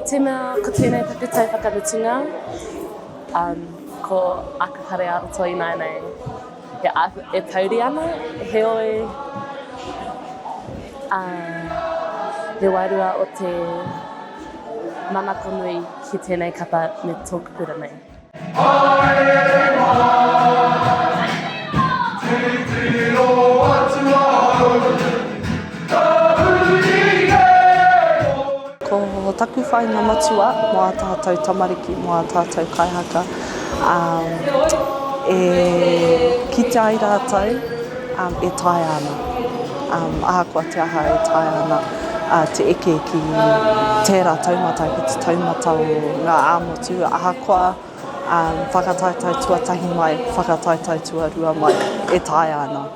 I te mea ko tēnei taku tau whakamutunga, um, ko aku kare ā-roto ināianei e, e pouri ana, heoi, uh, he wairua o te manako nui ki tēnei kapa me tōku kura nei. Haere mai, titiro atu ahau, ka huri kē koe. Ko taku whāinga matua mō ā tātou tamariki, mō ā tātou kaihaka, e kite ai rātou e taea ana, ahakoa te aha e taea ana te eke ki tērā taumata, ki te taumata o ngā ā-motu, ahakoa whakataetae tuatahi mai, whakataetae tuarua mai, e taea ana.